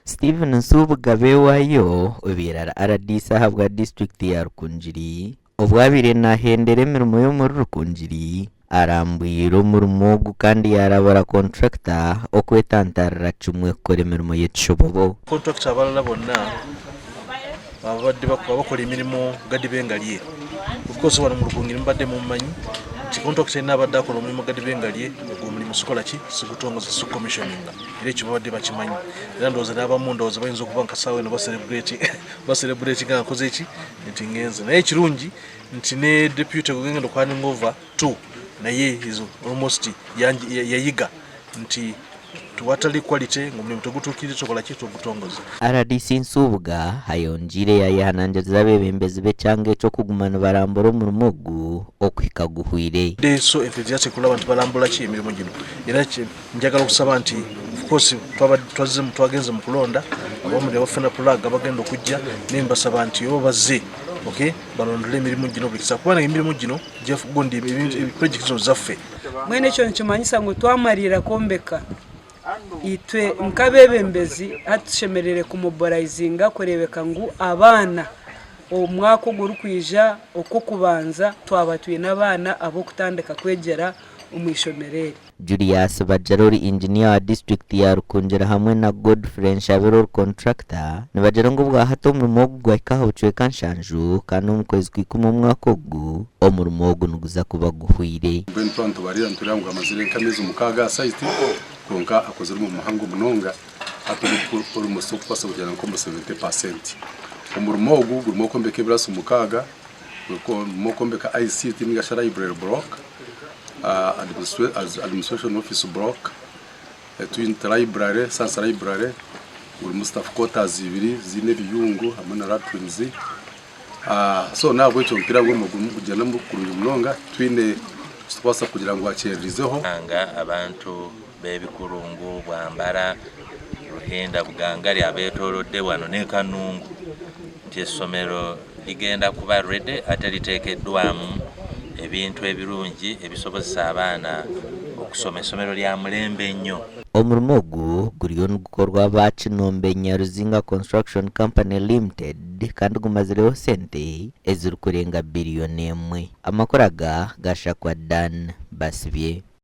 Stephen Nsubuga Bewayo obaire ari rdc ahabwa disiturikiti ya Rukungiri obu abaire nahendera emirimo y'omuri Rukungiri arambwire omurimo ogu kandi yarabura kontrakita okwetantarira kimwe kukora emirimo y'ekishobobo. Kontrakita abalala bonna ababadde bakola emirimu gadibengalye of course wano mu Rukungiri mubadde mummanyi nti kontrakita yenna abadde akola omulimu gadibengalye ogwo omulimu sikola ki sigutongoza sigucommissioninga era ekyo babadde bakimanyi era ndowooza n'abamu ndowooza bayinza okuba nka saawa eno bacelebrate nga nkoze ki nti ngenze naye ekirungi nti ne deputy gwegenda okuhanding over to naye is almost yayiga nti tuwatali quality ng'omulimu tegutuukiridde tukola ki tugutongoza. Rdc Nsubuga ayongiire yayehanangiriza abeebembezi b'ekyanga ekyo okuguma nibarambura omurimo ogu okuhika guhwire. Ndi so enthusiastic kulaba nti balambula ki emirimu gino era njagala okusaba nti of course twazze twagenze mu kulonda abamu ne bafuna plug abagenda okujja naye mbasaba nti oba bazze okay balondole emirimu gino buli kiseera kubanga emirimu gino gundi project zino zaffe. Mbwenu ekyo nikimanyisa ngu twamariira kwombeka, itwe nk'abeebembezi hati tushemereire kumoborayizinga kureebeka ngu abaana omwaka ogurikwija okw'okubanza twaba twine abaana ab'okutandika kwegyera omu ishomero eri. Julius Bagyera ori Inginiya wa disiturikiti ya Rukungiri hamwe na Godfrey Nshabire ori kontrakita nibagira ngu obwahati omurimo ogu gwahika aha bucweka nshanju kandi omu kwezi kw'ikumi omwaka ogu omurimo ogu niguza kuba guhwire. Mbwenu twaba nitubarira nitureeba ngu amazire nk'ameezi mukaaga aha site kwonka akozire omurimo muhango munonga hati almost orikubaasa kugira nka omu 70%. Omurimo ogu gurimu okwombeka ebiraasi mukaaga, gurimu okwombeka ICT ninga shi library block, administration office block, library, science library, gurimu staff quarters ibiri ziine ebiyungu hamwe na latrines. So n'ahabw'ekyo nitureeba ngu omurimo gurimu nigugyenda kurungi munonga titwine eki turikubaasa kugira ngu hakyererizeho. Nga abantu b'ebikurungu, Bwambara, Ruhinda, Bugangari abeetoolodde wano ne Kanungu nti essomero ligenda kuba ready ate liteekeddwamu ebintu ebirungi ebisobozesa abaana okusoma. Essomero lya mulembe nnyo. Omurimo ogu guriyo nigukorwa aba Kinombe Nyaruzinga Construction Company Limited kandi gumazireho sente ezirikurenga biriyoni emwe. Amakuru aga gashakwa Dan Basibye.